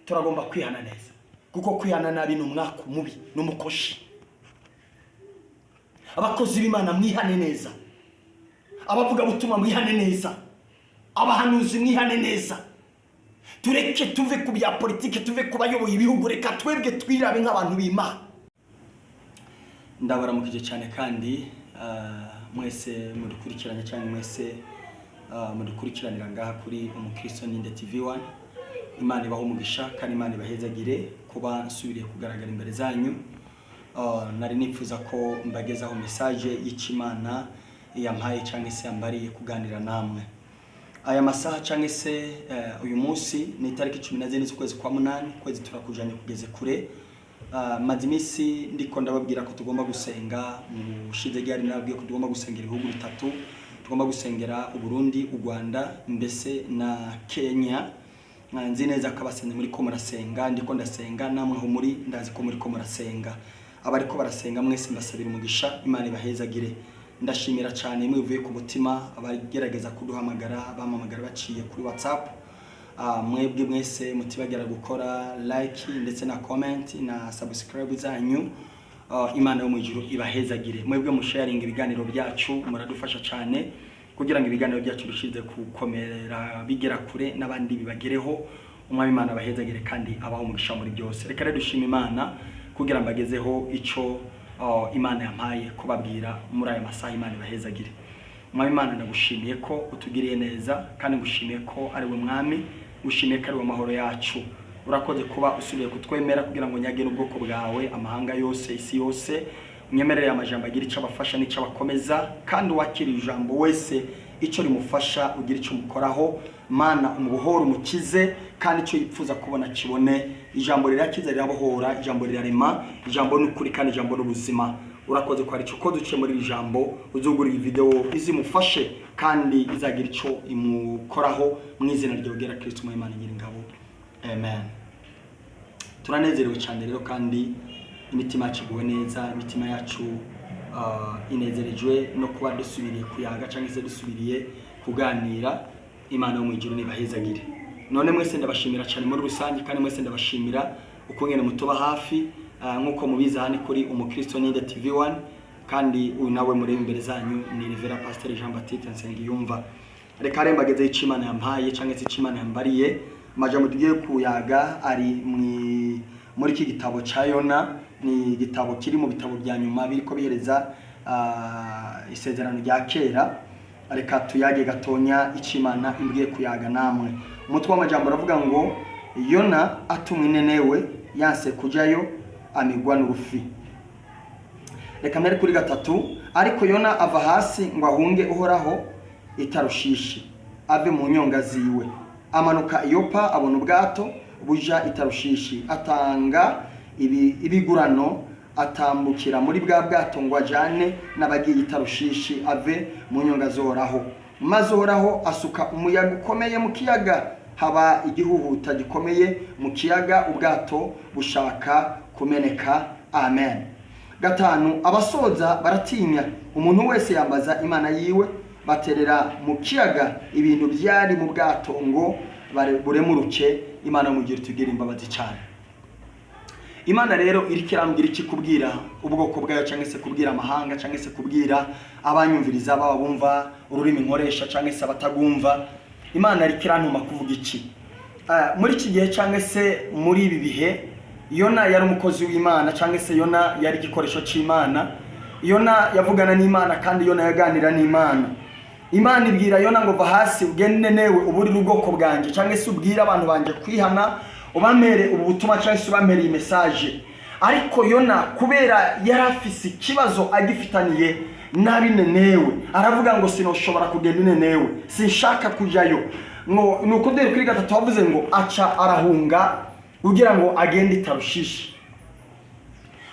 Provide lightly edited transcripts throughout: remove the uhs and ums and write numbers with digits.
Turagomba kwihana neza, kuko kwihana nabi ni umwaku mubi, ni umukoshi. Abakozi b'Imana, mwihane neza. Abavugabutumwa, mwihane neza. Abahanuzi, mwihane neza. Tureke tuve ku bya politiki, tuve ku bayoboye ibihugu, reka twebwe twirabe nk'abantu b'Imana. Ndabaramukije cyane kandi mwese mudukurikiranye cyangwa mwese mudukurikiranira ngaha kuri Umukristo Ninde TV 1. Imana ibaho umugisha kandi Imana ibahezagire kuba nsubiriye kugaragara imbere zanyu. Nari nifuza ko mbagezaho message y'Imana yampaye cyangwa se yambariye kuganira namwe aya masaha cyangwa se uyu munsi. Ni itariki 14 z'ukwezi kwa munani, kwezi turakujanye kugeze kure. Maze iminsi ndiko ndababwira ko tugomba gusenga. Mu bushize ryari nababwiye ko tugomba gusengera ibihugu bitatu: tugomba gusengera Uburundi, u Rwanda mbese na Kenya. Nzi neza ko abasenze muri ko murasenga, ndiko ndasenga, namwe aho muri ndazi ko muri ko murasenga. Abariko barasenga mwese mbasabira umugisha, Imana ibahezagire. Ndashimira cyane mwivuye ku mutima abagerageza kuduhamagara, bampamagara baciye kuri WhatsApp. Mwebwe mwese mutibagera gukora like ndetse na comment na subscribe zanyu. Imana yo mu ijuru ibahezagire. Mwebwe musharinga ibiganiro byacu, muradufasha cyane kugira ngo ibiganiro byacu bishize gukomera, bigera kure n'abandi bibagereho. Umwami Imana abahezagire kandi abaho umugisha muri byose. Reka rero dushime Imana kugira ngo mbagezeho ico Imana yampaye kubabwira muri aya masaha. Imana ibahezagire. Mwami Imana, ndagushimiye ko utugiriye neza, kandi ngushimiye ko ari we Mwami, ngushimiye ko ari we mahoro yacu. Urakoze kuba usubiye kutwemera kugira ngo nyage n'ubwoko bwawe, amahanga yose, isi yose. Unyemerere amajambo agira icyo abafasha n'icyo abakomeza, kandi uwakiriye ijambo wese icyo rimufasha, ugira icyo umukoraho. Mana, umubohore, umukize, kandi icyo yipfuza kubona kibone. Ijambo rirakiza, rirabohora, ijambo rirarema, ijambo ni ukuri kandi ijambo ni ubuzima. Urakoze ko hari icyo ukoze uciye muri iri jambo. Uzugura iyi video izimufashe kandi izagira icyo imukoraho, mu izina ryawe ryera Kristo mu Imana Nyiringabo, amen. Turanezerewe cyane rero kandi imitima yacu iguwe neza, imitima yacu inezerejwe no kuba dusubiriye kuyaga cyangwa se dusubiriye kuganira. Imana yo mu ijuru nibahezagire. None mwese ndabashimira cyane muri rusange, kandi mwese ndabashimira ukungene mutuba hafi. Nk'uko mubizi, aha ni kuri Umukristo Ninde TV 1, kandi uyu nawe mureba imbere zanyu ni Reverend Pasteur Jean Baptiste Nsengiyumva. Reka rero mbagezeho icyo Imana yampaye cyangwa se icyo Imana yambariye. Amajambo tugiye kuyaga ari muri iki gitabo cya Yona. Ni igitabo kiri mu bitabo bya nyuma biriko bihereza isezerano rya kera. Reka tuyage gatonya icyo Imana imbwiye kuyaga namwe. Umutwe w'amajambo uravuga ngo: "Yona atumwe Inenewe yanse kujayo, amigwa n'urufi." Reka mbere kuri gatatu. Ariko Yona ava hasi ngo ahunge Uhoraho i Tarushishi, ave mu nyonga ziwe. Amanuka i Yopa, abona ubwato buja i Tarushishi, atanga ibigurano, atambukira muri bwa bwato ngo ajane n'abagiye i Tarushishi, ave mu nyonga z'Uhoraho. Maze Uhoraho asuka umuyaga ukomeye mu kiyaga, haba igihuhuta gikomeye mu kiyaga, ubwato bushaka kumeneka. Amen. Gatanu. Abasoza baratinya, umuntu wese yambaza imana yiwe, baterera mu kiyaga ibintu byari mu bwato ngo buremuruke. Imana mugira tugire imbabazi cyane. Imana rero iriko irambwira iki kubwira ubwoko bwayo, cyangwa se kubwira amahanga, cyangwa se kubwira abanyumviriza, baba bumva ururimi nkoresha cyangwa se abatagumva? Imana iriko irantuma kuvuga iki? Muri iki gihe cyangwa se muri ibi bihe, Yona yari umukozi w'Imana, cyangwa se Yona yari igikoresho cy'Imana. Yona yavugana n'Imana kandi Yona yaganira n'Imana. Imana ibwira Yona ngo: "Va hasi ugende newe uburire ubwoko bwanjye, cyangwa se ubwire abantu banjye kwihana, ubamere ubu butumwa cyangwa se ubamere iyi message." Ariko Yona, kubera yari afise ikibazo agifitaniye n'ab'Inenewe, aravuga ngo: "Sinoshobora kugenda Inenewe, sinshaka kujyayo." Ngo ni uko dore kuri gatatu wavuze ngo aca arahunga kugira ngo agende i Tarushishi.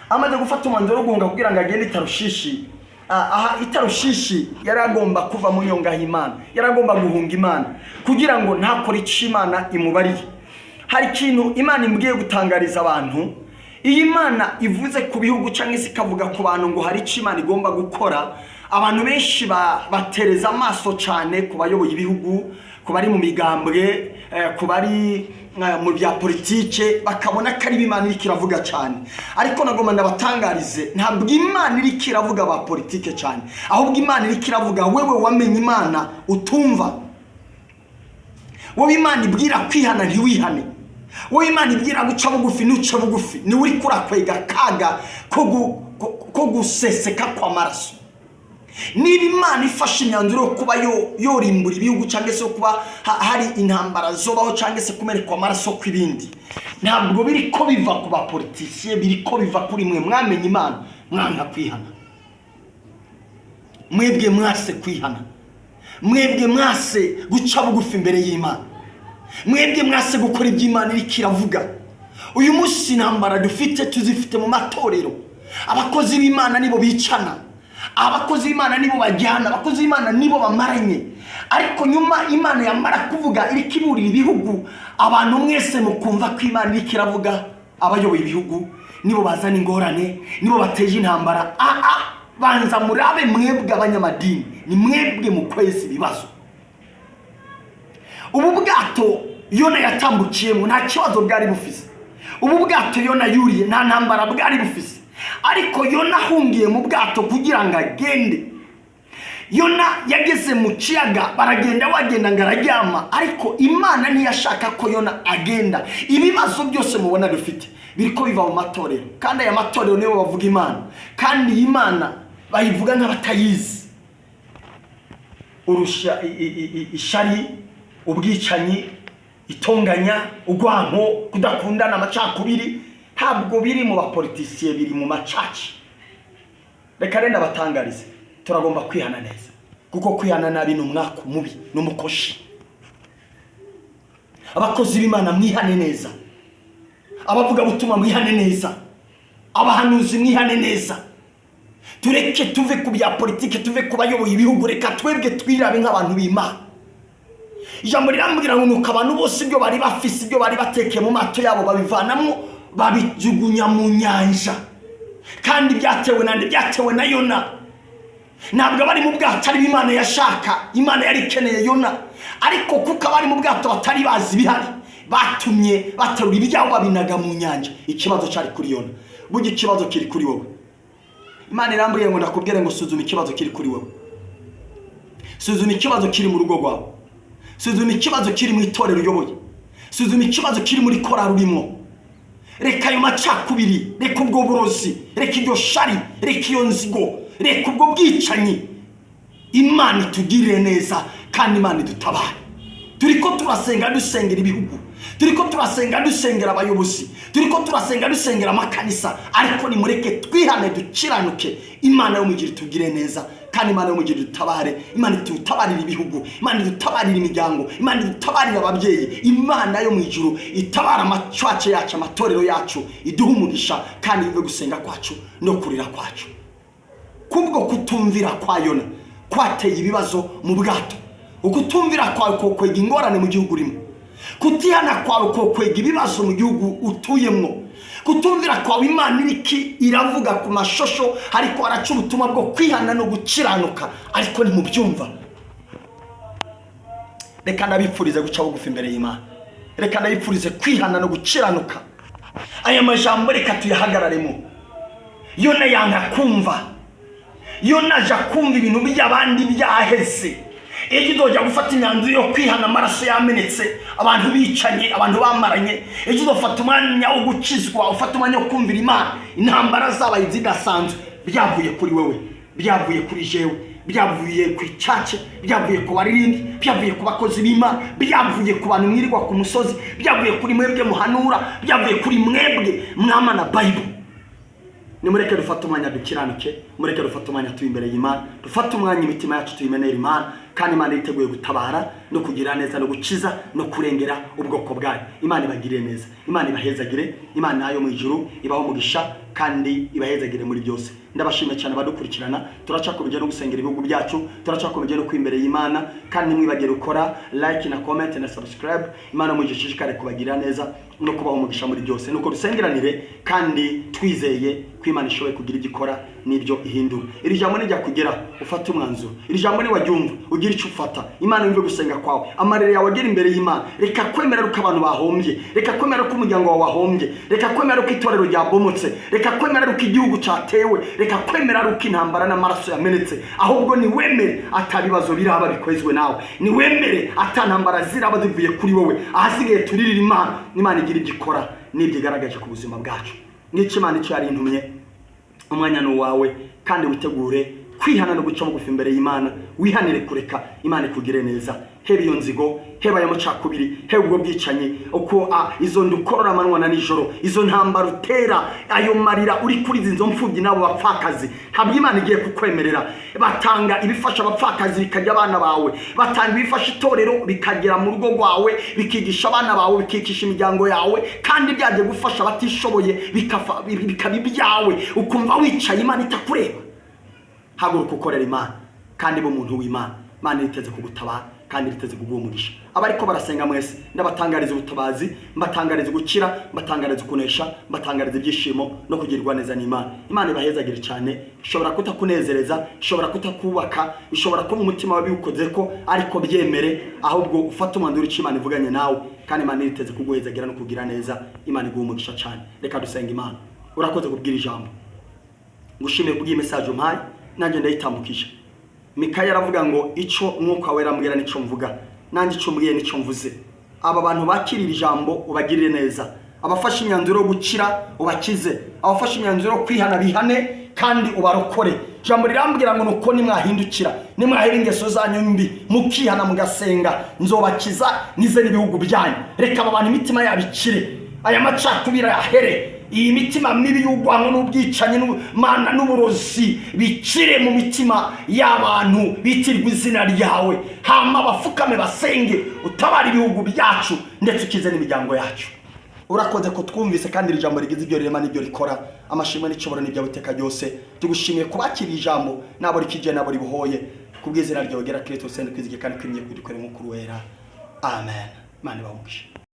Amaze gufata umwanzuro wo guhunga kugira ngo agende i Tarushishi, aha i Tarushishi yari agomba kuva mu nyonga y'Imana, yari agomba guhunga Imana kugira ngo ntakore icyo Imana imubariye. Hari ikintu Imana imbwiye gutangariza abantu: iyo Imana ivuze ku bihugu cyangwa se ikavuga ku bantu ngo hari icyo Imana igomba gukora, abantu benshi batereza amaso cyane ku bayoboye ibihugu, ku bari mu migambwe. ku bari mu bya politike, bakabona ko ari Imana iriko iravuga cyane. Ariko nagomba ndabatangarize, ntabwo Imana iriko iravuga ba politike cyane, ahubwo Imana iriko iravuga wewe wamenye Imana utumva, wowe Imana ibwira kwihana ntiwihane, wowe Imana ibwira guca bugufi ntuce bugufi, niwe uriko urakwega kaga ko guseseka kw'amaraso. Niba Imana ifashe imyanzuro yo kuba yorimbura ibihugu, cyangwa se yo kuba hari intambara zobaho, cyangwa se kumeneka amaraso kw'ibindi, ntabwo biri ko biva ku bapolitisiye, biri ko biva kuri mwe mwamenye Imana mwanka kwihana, mwebwe mwase kwihana, mwebwe mwase guca bugufi imbere y'Imana, mwebwe mwase gukora ibyo Imana iriko iravuga. Uyu munsi intambara dufite tuzifite mu matorero. Abakozi b'Imana nibo bicana, abakozi b'Imana nibo bajyana, abakozi b'Imana nibo bamaranye. Ariko nyuma Imana yamara kuvuga iriko iburira ibihugu, abantu mwese mukumva ko Imana iriko iravuga abayoboye ibihugu nibo bazana ingorane, nibo bateje intambara. Aa, banza murabe mwebwe abanyamadini, ni mwebwe mukwezi ibibazo. Ubu bwato Yona yatambukiyemo nta kibazo bwari bufise, ubu bwato Yona yuriye nta ntambara bwari bufise, ariko Yona ahungiye mu bwato kugira ngo agende. Yona yageze mu kiyaga, baragenda, wagenda ngo araryama, ariko Imana ntiyashaka ko Yona agenda. Ibibazo byose mubona dufite biriko biva mu matorero, kandi aya matorero nibo bavuga Imana, kandi iyi Mana bayivuga nk'abatayizi. Urusha ishari, ubwicanyi, itonganya, urwanko, kudakundana, amacakubiri, ntabwo biri mu bapolitisiye, biri mu macaci. Reka rero ndabatangarize, turagomba kwihana neza, kuko kwihana nabi ni umwaka mubi, ni umukoshi. Abakozi b'Imana mwihane neza, abavugabutumwa mwihane neza, abahanuzi mwihane neza. Tureke tuve ku bya politike, tuve ku bayoboye ibihugu, reka twebwe twirabe nk'abantu b'Imana. Ijambo rirambwira ngo nuko abantu bose ibyo bari bafise, ibyo bari batekeye mu mato yabo, babivanamo babijugunya mu nyanja. Kandi byatewe nande? Byatewe na Yona. Ntabwo abari mu bwato ari Imana yashaka, Imana yari ikeneye Yona, ariko kuko abari mu bwato batari bazi ibihari, batumye baterura ibyabo babinaga mu nyanja. Ikibazo cyari kuri Yona. Burya ikibazo kiri kuri wowe. Imana irambwiye ngo ndakubwire ngo suzuma ikibazo kiri kuri wowe, suzuma ikibazo kiri mu rugo rwawe, suzuma ikibazo kiri mu itorero uyoboye, suzuma ikibazo kiri muri korari urimo. Reka ayo macakubiri, reka ubwo burozi, reka iryo shari, reka iyo nzigo, reka ubwo bwicanyi. Imana itugirire neza kandi Imana idutabare. Turiko turasenga dusengera ibihugu, turiko turasenga dusengera abayobozi, turiko turasenga dusengera amakanisa, ariko nimureke twihane, dukiranuke. Imana yo mugira itugire neza kandi Imana yo mugira idutabare. Imana idutabarire ibihugu, Imana idutabarire imiryango, Imana idutabarire ababyeyi. Imana yo mu ijuru itabara amacwace yacu, amatorero yacu, iduhe umugisha kandi yumve gusenga kwacu no kurira kwacu. Kubwo kutumvira kwa Yona kwateye ibibazo mu bwato. Ukutumvira kwawe kokwega ingorane mu gihugu urimo, kutihana kwawe kokwega ibibazo mu gihugu utuyemwo, kutumvira kwawe. Imana iriki iravuga ku mashosho, ariko araca ubutumwa bwo kwihana no gukiranuka, ariko ntimubyumva. Reka ndabipfurize guca bugufi imbere y'Imana, reka ndabipfurize kwihana no gukiranuka. Aya majambo reka tuyahagararemo. Yona yanga kumva, Yona aja kumva ibintu by'abandi byaheze. Ejo uzojya gufata imyanzuro yo kwihana amaraso yamenetse, abantu bicanye, abantu bamaranye. Ejo uzofata umwanya wo gukizwa, ufata umwanya wo kumvira Imana, intambara zabaye zidasanzwe. Byavuye kuri wewe, byavuye kuri jewe, byavuye ku icace, byavuye ku baririmbyi, byavuye ku bakozi b'Imana, byavuye ku bantu mwirirwa ku musozi, byavuye kuri mwebwe muhanura, byavuye kuri mwebwe mwamana Bible. Nimureke dufate umwanya dukiranuke, mureke dufate umwanya turi imbere y'Imana, dufate umwanya imitima yacu tuyimenere Imana, kandi Imana yiteguye gutabara no kugira neza no gukiza no kurengera ubwoko bwayo. Imana ibagirire neza, Imana ibahezagire, Imana yo mu ijuru ibaho umugisha kandi ibahezagire muri byose. Ndabashimiye cyane abadukurikirana. Turacakomeje no gusengera ibihugu byacu, turacakomeje no kwimbere y'Imana, kandi ntimwibagire gukora like na comment na subscribe. Imana mu ishishikare kubagirira neza no kubaho umugisha muri byose. Nuko dusengeranire kandi twizeye ko Imana ishoboye kugira ibyo ikora n'ibyo ihindura. Iri jambo nijya kugera ufate umwanzuro, iri jambo niwaryumva ugira icyo ufata. Imana yumve gusenga. kwawe, amarira yawe agera imbere y'Imana. Reka kwemera ko abantu bahombye, reka kwemera ko umuryango wawe wahombye, reka kwemera ko itorero ryabomotse, reka kwemera ko igihugu cyatewe, reka kwemera ko intambara n'amaraso yamenetse. Ahubwo niwemere atabibazo biraba bikwezwe nawe, niwemere ata ntambara ziraba zivuye kuri wowe. Ahasigaye turirira Imana, Imana igira ibyo ikora n'ibyo igaragaje ku buzima bwacu. N'icyo Imana icyo yari intumye, umwanya ni uwawe, kandi witegure kwihana no guca bugufi imbere y'Imana. Wihanire kureka Imana ikugire neza. Heba iyo nzigo, heba ayo macakubiri, heba ubwo bwicanyi, uko izo ndukorora amanywa na nijoro, izo ntambara utera, ayo marira uri kuri izo mfubyi n'abo bapfakazi, ntabwo Imana igiye kukwemerera. Batanga ibifasha abapfakazi bikajya abana bawe, batanga ibifasha itorero bikagera mu rugo rwawe, bikigisha abana bawe, bikigisha imiryango yawe, kandi byagiye gufasha abatishoboye bikaba ibyawe, ukumva wicaye Imana itakureba. Haguruka ukorera Imana kandi be umuntu w'Imana. Imana iriteze kugutabara kandi iriteze kuguha umugisha. Abariko barasenga mwese, ndabatangariza ubutabazi, mbatangariza gukira, mbatangariza kunesha, mbatangariza ibyishimo no kugirirwa neza n'Imana. Imana ibahezagire cyane. Ishobora kutakunezereza, ishobora kutakubaka, ishobora kuba umutima wawe biwukoze ko, ariko byemere, ahubwo ufate umwanzuro w'icyo Imana ivuganye nawe, kandi Imana iriteze kuguhezagira no kugira neza. Imana iguha umugisha cyane. Reka dusenga. Imana, urakoze kubwira ijambo, ngushimiye kubw'iyi message umpaye, nanjye ndayitambukije. Mikaya aravuga ngo ico Mwuka Wera ambwira nico mvuga, nanjye ico mbwiye nico mvuze. Aba bantu bakirira ijambo ubagirire neza, abafashe imyanzuro yo gukira ubakize, abafashe imyanzuro yo kwihana bihane kandi ubarokore. Ijambo rirambwira ngo nuko nimwahindukira, nimwahera ingeso zanyu mbi, mukihana mugasenga, nzobakiza nize n'ibihugu byanyu. Reka aba bantu imitima yabo ikire, aya macakubiri ahere, iyi mitima mibi y'urwango n'ubwicanyi n'ubumana n'uburozi bikire mu mitima y'abantu bitirwa izina ryawe. Hama bafukame basenge, utabara ibihugu byacu ndetse ukize n'imiryango yacu. Urakoze ko twumvise, kandi iri jambo rigize ibyo rirema n'ibyo rikora. Amashimwe n'icoboro n'ibyawe iteka ryose. Tugushimiye kubakira ijambo nabo rikije nabo ribohoye, kubw'izina ryawe gera Kristo sende kwizige kandi kwimye kwidukore nk'ukuru wera. Amen. Imana ibahe umugisha.